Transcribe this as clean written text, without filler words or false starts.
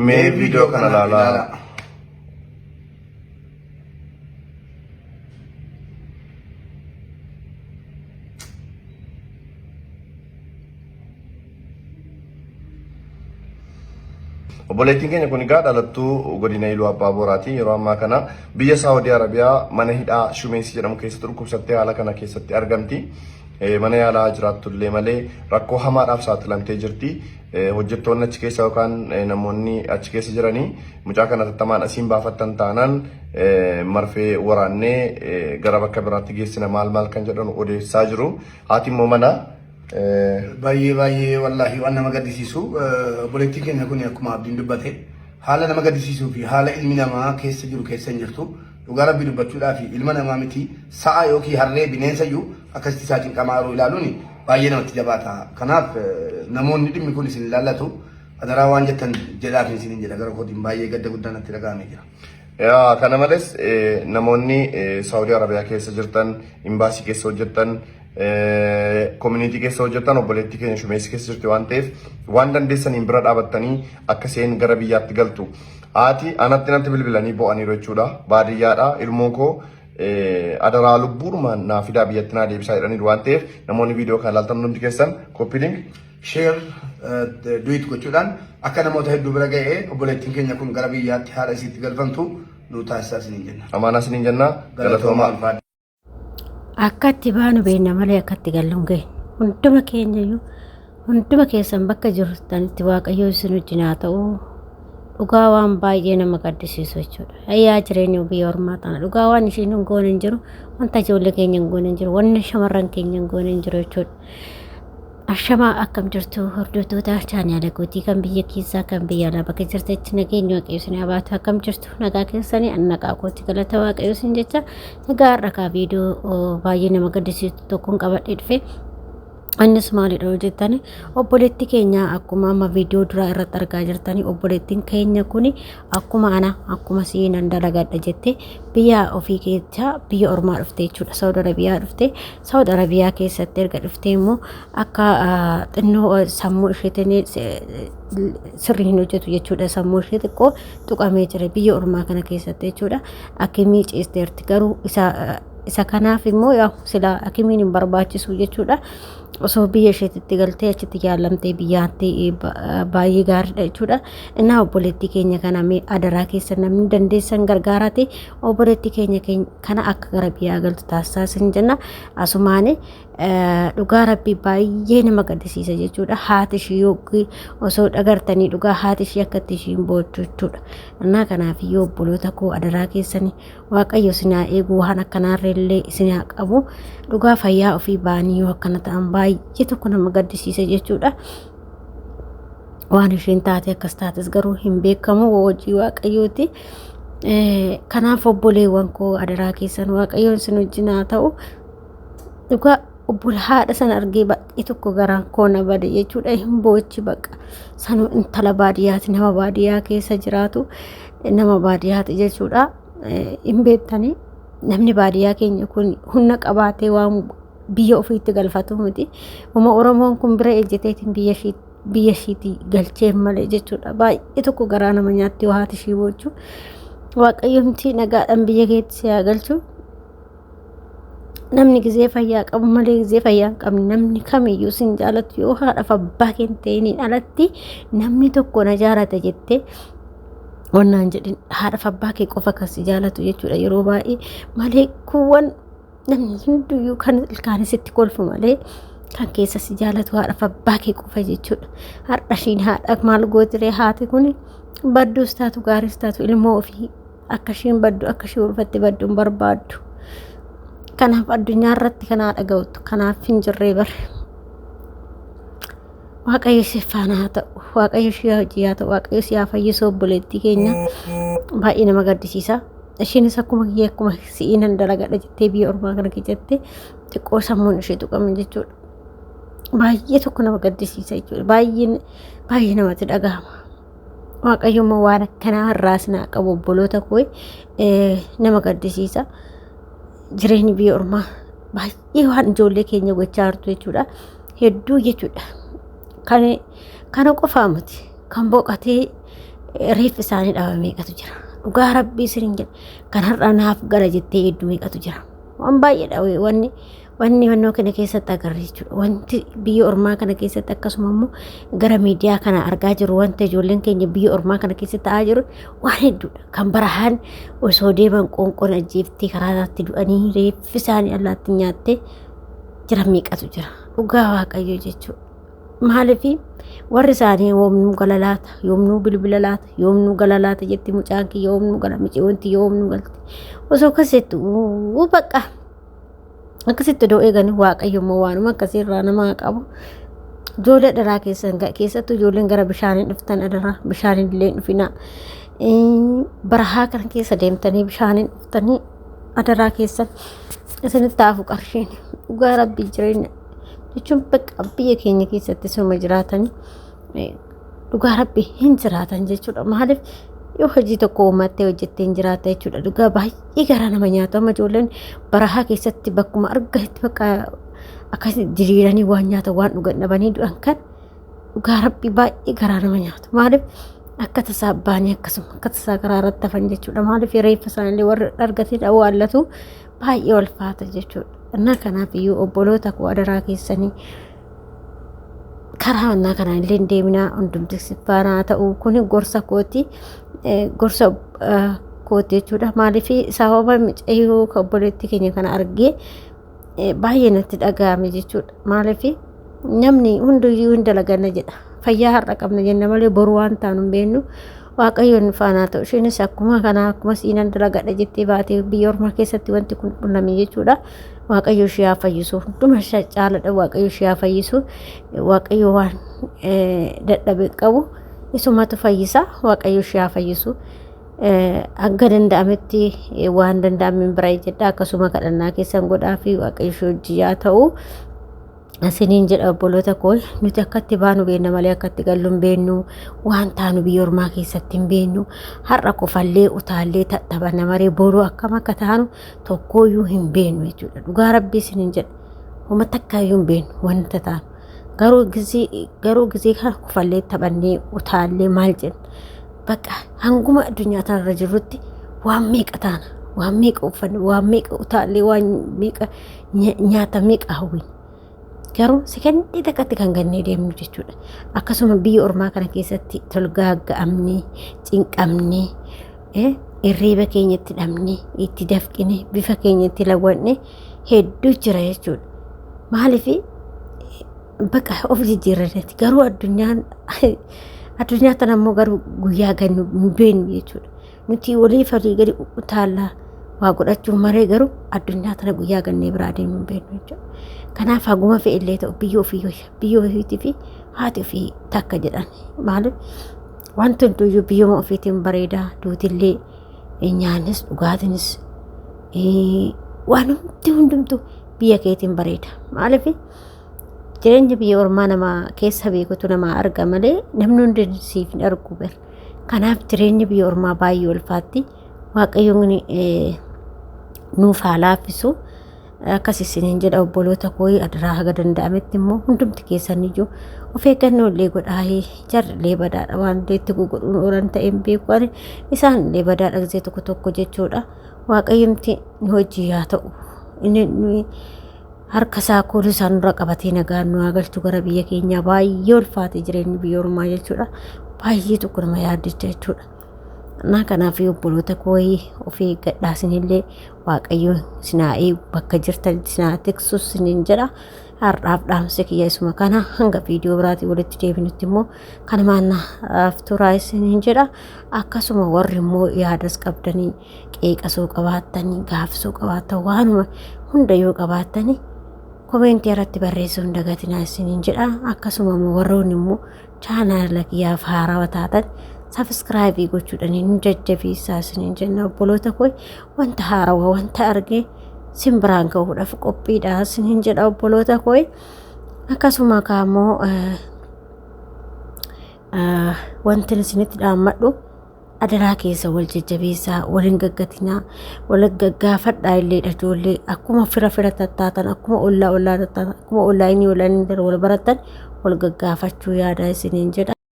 Mee viidiyoo kana ilaalaa. Obboleettiin keenya kun egaa dhalattuu godina Iluu Abbaa Booraati. Yeroo ammaa kana biyya Saawudii Arabiyaa mana hidhaa Shumeessi jedhamu keessatti dhukkubsattee haala kana keessatti argamti. Mana yaalaa jiraattullee malee rakkoo hamaadhaaf saaxilamtee jirti. Hojjettoonni achi keessa yookaan namoonni achi keessa jiranii mucaa kana tattamaan asiin baafattan taanaan marfee waraannee gara bakka biraatti geessina maal maal kan jedhan odeessaa jiru. Haati immoo mana Baay'ee baay'ee wallaahi waan nama gaddisiisu obboleettiin keenya kun akkuma abdiin dubbate haala nama gaddisiisuu fi haala ilmi namaa keessa jiru keessa hin jirtu. Dhugaa rabbii dubbachuudhaa fi ilma namaa miti sa'a yookiin harree bineensa iyyuu akkasitti isaa cinqamaa yeroo ilaaluun baay'ee namatti jabaata. Kanaaf namoonni dhimmi kun isin ilaallatu adaraa waan jettan jedhaaf isiniin jedha gara kootiin baay'ee gadda guddaa natti dhaga'amee jira. Yaa, Kana malees namoonni Saawudii Arabiyaa keessa jirtan, imbaasii keessa hojjettan, koominiitii keessa hojjettan obboleettii keenya shumeessi keessa jirti waan ta'eef waan dandeessaniin bira dhaabattanii akka isheen gara biyyaatti galtu. Haati anatti natti bilbilanii bo'aniiru jechuudha. Baadiyyaadha ilmoo koo adaraa lubbuudhumaan naa fidaa biyyatti naa deebisaa jedhaniiru waan ta'eef namoonni viidiyoo kana ilaaltan hundumti keessan copy link share duet gochuudhaan akka namoota hedduu bira ga'ee obboleettiin keenya kun gara biyyaatti haadha isiitti galfamtu nu taasisaa isiniin jenna. Amaanaa isiniin jenna. Galatoomaa. Ulfaadha. Akka itti baanu beekna malee akka itti gallu hin geenye. Hunduma keenya iyyuu hunduma keessan bakka jirtanitti Waaqayyo isin wajjin haa ta'u. Dhugaa waan baay'ee nama gaddisiisu jechuudha. Ayyaa jireenya biyya ormaa tana dhugaa waan ishiin hin goone hin jiru, wanta ijoollee keenya hin goone hin jiru, wanni shamarran keenya hin goone hin jiru jechuudha. Ashamaa akkam jirtu hordoftoota chaanaala kootii kan biyya keessaa kan biyya alaa bakka jirtanitti nageenyi waaqayyo isin haa baatu akkam jirtu nagaa keessanii an nagaa kootti galata waaqayyo isin jecha nagaa har'a kaa viidiyoo baay'ee nama gaddisiisu tokkoon qabadhee dhufe innis maalidha yoo jettani obboleetti keenya akkuma amma viidiyoo duraa irratti argaa jirtani obboleettiin keenya kuni akkuma ana akkuma siinan dalagadha jette biyya ofii keessa biyya ormaa dhufte jechuudha Saawud Arabiyaa dhufte Saawud Arabiyaa keessatti erga dhuftee immoo akka xinnoo sammuu isheetiin sirrii hin hojjetu jechuudha sammuu ishee xiqqoo tuqamee jira biyya ormaa kana keessatti jechuudha akimii ciisteerti garuu isa isa kanaaf immoo yaa silaa akimiin hin barbaachisu jechuudha osoo biyya isheetitti galtee achitti yaalamtee biyyaatti baay'ee gaariidha jechuudha. Innaa obboleettii keenya kana mee adaraa keessa namni dandeessan gargaaraati obboleettii keenya kana akka gara biyyaa galtu taasisaa isin jenna. Asumaani dhugaa rabbii baay'ee nama gaddisiisa jechuudha. Haati ishii yookiin osoo dhagartanii dhugaa haati ishii akkatti ishiin boochu jechuudha. Innaa kanaaf iyyuu obboloota koo adaraa keessanii Waaqayyo isin haa eegu waan akkanaarra illee isin haa qabu. Dhugaa fayyaa ofii ba'anii yoo akkana ta'an baay'ee tokko nama gaddisiisa jechuudha. Waan isheen taate akkas taates garuu hin beekamu hojii waaqayyooti. Kanaaf obboleewwan koo adaraa keessan waaqayyoon isin wajjin haa ta'u. Dhugaa obbola haadha sana argee baay'ee tokko garaan koo na bade jechuudha. Hin boochi baqa. Sanuu intala baadiyyaati nama baadiyyaa keessa jiraatu nama baadiyyaati jechuudha. Hin beektanii namni baadiyyaa keenya kun humna qabaatee waan biyya ofiitti galfatu miti. Uma Oromoon kun bira ejjeteetiin biyya ishii biyya ishiitti galchee malee jechuudha. Baay'ee tokko garaa nama nyaatti haati ishii boochu. Waaqayyomti nagaadhaan biyya keetti si haa galchu. Namni gizee fayyaa qabu malee gizee fayyaa hin qabne namni kamiyyuu sin jaalatu yoo haadhaaf abbaa kee hin ta'iniin alatti namni tokko na jaalata jettee wannaan jedhin haadhaaf abbaa kee qofa kan si jaalatu jechuudha yeroo baay'ee malee kuuwwan namni hunduyyuu kan ilkaan sitti kolfu malee kan keessa si jaalatu haadhaaf abbaa kee qofa jechuudha. Har'a ishiin haadha maal gootiree haati kun badduus taatu gaariis taatu ilmoo ofii akka ishiin baddu akka ishii ulfatte baddu hin barbaaddu. Kanaaf addunyaa irratti kan haadha ga'utu kanaaf hin jirree bare. Waaqayyo ishee faana haa ta'u waaqayyo ishee hojii haa ta'u waaqayyo si haa fayyisu obboleettii keenya baay'ee nama gaddisiisa. Ishiinis akkuma kiyya akkuma si'ii nan dalagadha jettee biyya ormaa kana keessatti xiqqoo sammuun ishee tuqame jechuudha. Baay'ee tokko nama gaddisiisa jechuudha. Baay'ee baay'ee namatti dhagahama. Waaqayyo immoo waan akkanaa irraa isin haa qabu obboloota koo nama gaddisiisa. Jireenyi biyya ormaa baay'ee waan ijoollee keenya gochaa jirtu jechuudha. Hedduu jechuudha. Kan kana qofaa miti kan boqotee Reeffi isaanii dhabame meeqatu jira. Dhugaa rabbii isiniin jedha. Kan har'a naaf gala jettee hedduu meeqatu jira. Waan baay'eedha wanni wanni fannoo kana keessatti agarre jechuudha. Wanti biyya ormaa kana keessatti akkasuma immoo gara miidiyaa kana argaa jiru wanta ijoolleen keenya biyya ormaa kana keessatti ta'aa jiru waan hedduudha. Kan barahaan osoo deeman qoonqoon ajjeeftee karaa irratti du'anii reeffi isaanii allaatti nyaattee jira meeqatu jira. Dhugaa waaqayyo jechuudha. Maaliif warri isaanii yoomnuu gala laata, yoomnuu bilbila laata, yoomnuu gala laata jetti mucaan kiyya yoomnuu gala miciyoon tiyya yoomnuu galti. Osoo akkasitti bakka akkasitti odoo eeganii waaqayyo immoo waanuma akkasii irraa nama qabu. Ijoollee dharaa keessan keessattuu ijoolleen gara bishaanii dhuftan adaraa bishaaniin illee dhufinaa. Barahaa kana keessa deemtanii bishaaniin dhuftanii adaraa keessan isinitti haafu qarshiin dhugaa rabbii jireenya jechuun bakka biyya keenya keessatti suma jiraatanii dhugaa rabbii hin jiraatan jechuudha. Maaliif yoo hojii tokko uummattee hojjettee hin jiraatta jechuudha. Dhugaa baay'ee garaa nama nyaatu. Amma ijoolleen barahaa keessatti bakkuma arganitti bakka akkasi diriiranii waan nyaatan waan dhugan dhabanii du'an kan dhugaa rabbii baay'ee garaa nama nyaatu. Maaliif akka tasaa baanii akkasuma akka tasaa karaa irratti hafan jechuudha. Maaliif reeffa isaaniillee warri argatee awwaallatu baay'ee ulfaata jechuudha. Innaa kanaaf iyyuu obboloota koo adaraa keessanii karaa mannaa kanaan illee hin deeminaa hundumti faanaa ta'u kun gorsa kooti gorsa kooti jechuudha. Maaliif sababa mucayyoo obboleettii keenya kana argee baay'ee natti dhaga'ame jechuudha. Maaliif namni hunduyyuu hin dalaganna jedha. Fayyaa har'a qabna jenna malee boru waan taanu hin beeknu. Waaqayyoon faanaa ta'u isheenis akkuma kanaa akkuma siinan dalagadha jettee baatee biyya ormaa keessatti wanti kun qunname jechuudha. Waaqayyo ishee haa fayyisu. Hunduma ishee caaladha Waaqayyo ishee haa fayyisu. Waaqayyo waan dadhabe qabu isumatu fayyisa. Waaqayyo ishee haa fayyisu. Hanga danda'ametti waan danda'ame bira jedha akkasuma kadhannaa keessan godhaa fi Waaqayyo ishee hojii haa ta'u. Isiniin jedha obboloota koo nuti akkatti baanu beenna malee akkatti gallu hin beennu waan taanu biyya ormaa keessatti hin beennu har'a kofallee utaallee taphanna maree boruu akkam akka taanu tokkooyyuu hin beennu jechuudha dhugaa rabbii isiniin jedha homa takkaayyuu hin beennu wanta taanu garuu gisee garuu gisee kana kofallee taphannee utaallee maal jenna bakka hanguma addunyaa tanarra jirrutti waan meeqa taana waan meeqa uffanne waan meeqa utaallee waan meeqa nyaata meeqa hawwina garuu sekendii takkatti kan gannee deemnu jechuudha. Akkasuma biyya ormaa kana keessatti tolgaagga'amnee cinqamnee hirriiba keenyatti dhabnee itti dafqine bifa keenyatti lawwanne hedduu jira jechuudha. Maaliif bakka of jijjiirrannetti garuu addunyaan addunyaa tana immoo garuu guyyaa gannu hin beeknu jechuudha. Nuti waliif walii gadi utaallaa waa godhachuuf maree garuu addunyaa tana guyyaa gannee biraa deemnu hin beeknu jechuudha. Kanaaf haguma fe'e illee ta'u biyya ofii wayya biyya ofiitii fi haati ofii takka jedhan maaliif wanti hunduyyuu biyyuma ofiitiin bareedaa duutillee nyaannis dhugaatiinis waan hundi hundumtu biyya keetiin bareeda maaliif jireenya biyya ormaa nama keessa beekutu nama arga malee namni hundi siif hin argu bar kanaaf jireenya biyya ormaa baay'ee ulfaatti waaqayyoon nuuf haa laaffisu akkas isiniin jedha obboloota koo adaraa haga danda'ametti immoo hundumti keessan iyyuu of eeggannoo illee godhaa jarri illee badaadha waan illee itti godhuun oolan ta'e hin beeku ani isaan illee badaadha gisee tokko tokko jechuudha waaqayyomti nu hojii haa ta'u inni nuyi harka isaa kooluu isaa nurra qabatee nagaan nu haa galchu gara biyya keenyaa baay'ee ulfaate jireenyi biyya ormaa jechuudha baay'ee tokko nama yaaddicha jechuudha. Na kanaaf obboloota koo of eeggadhaa isinillee waaqayyo isin haa eegu bakka jirtan isin haa tiksu isiniin jedha. Har'aaf dhaamsi kiyya isuma kana hanga viidiyoo biraatiin walitti deebinutti immoo kanumaan naaf turaa isiniin jedha. Akkasuma warri immoo yaadas qabdanii qeeqasoo qabaattanii gaafsoo qabaattan waanuma hunda yoo qabaattanii komeentii irratti barreessuu hin dagatinaa isiniin jedha. Akkasuma immoo warroonni immoo chaanaala kiyyaaf haarawaa taatan sabiskiraayibii gochuudhaan nu jajjabeessaa isiniin jenna obboloota koo wanta haarawaa wanta argee sin biraan gahuudhaaf qophiidha isiniin jedha obboloota koo akkasuma kaammoo wanti isinitti dhaammadhu adaraa keessa wal jajjabeessaa wal hin gaggatinaa wal gaggaafadhaa illee ijoollee akkuma fira fira tattaatan akkuma ollaa ollaa tattaatan akkuma ollaa inni ollaa inni wal barattan wal gaggaafachuu yaada isiniin jedha.